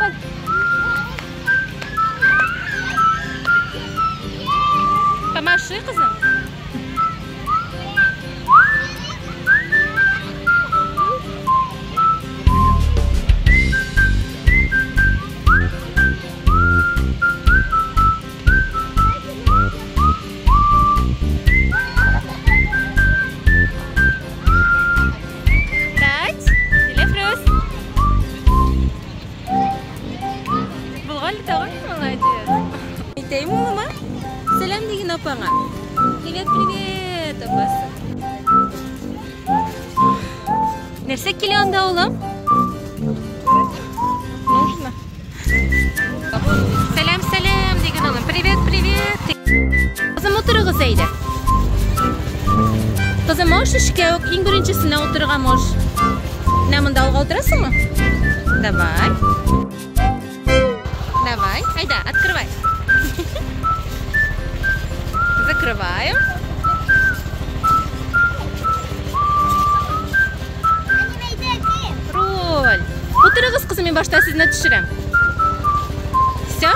апай. Помаши, кызым. Сәлам диген апаңа. Привет, привет, апасы. Нәрсә килә анда, улым? Нужно. Сәлам, сәлам диген, улым. Привет, привет. Кызым, утырыгыз әйдә. Кызым, маш эшкә үк иң беренчесенә утырырга маш. Менә монда алга утырасыңмы? Давай. Давай, әйдә, открывай. Закрываем. Роль. Утырыгыз, кызым, мин башта сезне төшерәм. Все?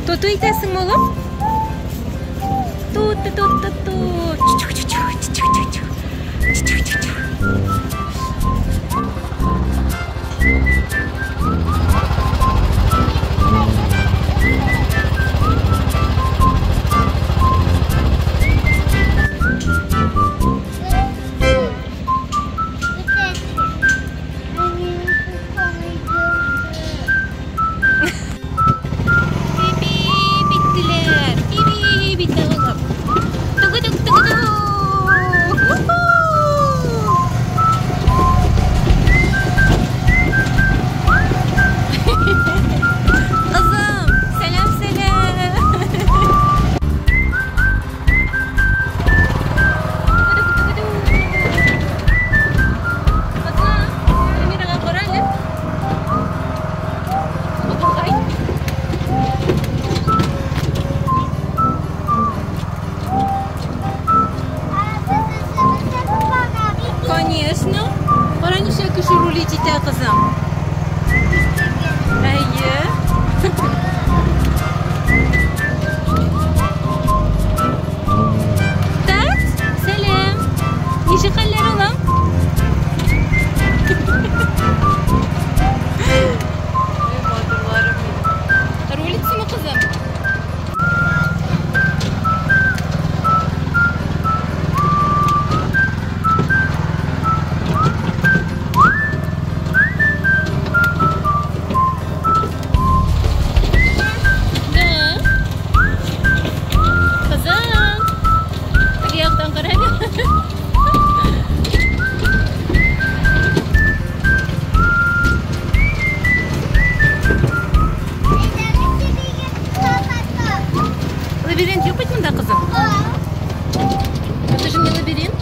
Туту итәсеңме, улым? Ту-ту-ту-ту-ту. Чу-чу-чу, чу-чу-чу. Чу-чу-чу. Конечно. Кара ничә кеше рулить итә, кызым. Әйе. Так, сәлам. Ничек хәлләр, улым? Матурларым минем. Рулитсыңмы, кызым? Лабиринт юк бит монда, кызым. Это же не лабиринт.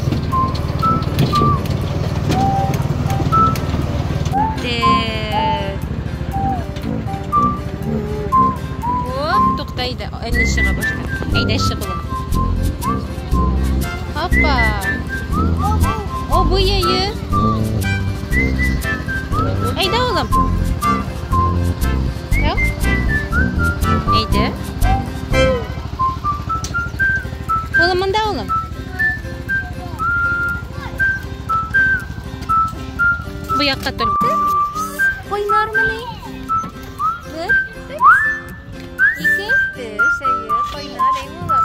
Оп, тукта, әйдә, әни чыга башта. Әйдә, чык, улым. Опа. О, бу яе. Әйдә, улым. Әйдә. Улым, монда, улым. Бу якка тор. Кайнармыни? Бер, ике, өч, әйе, кайнар, әй, улым.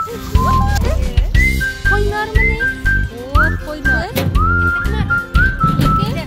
Кайнармыни? Ох, кайнар. Ике.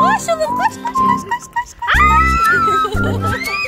Кач, улым, кач, кач, кач, кач, кач, кач.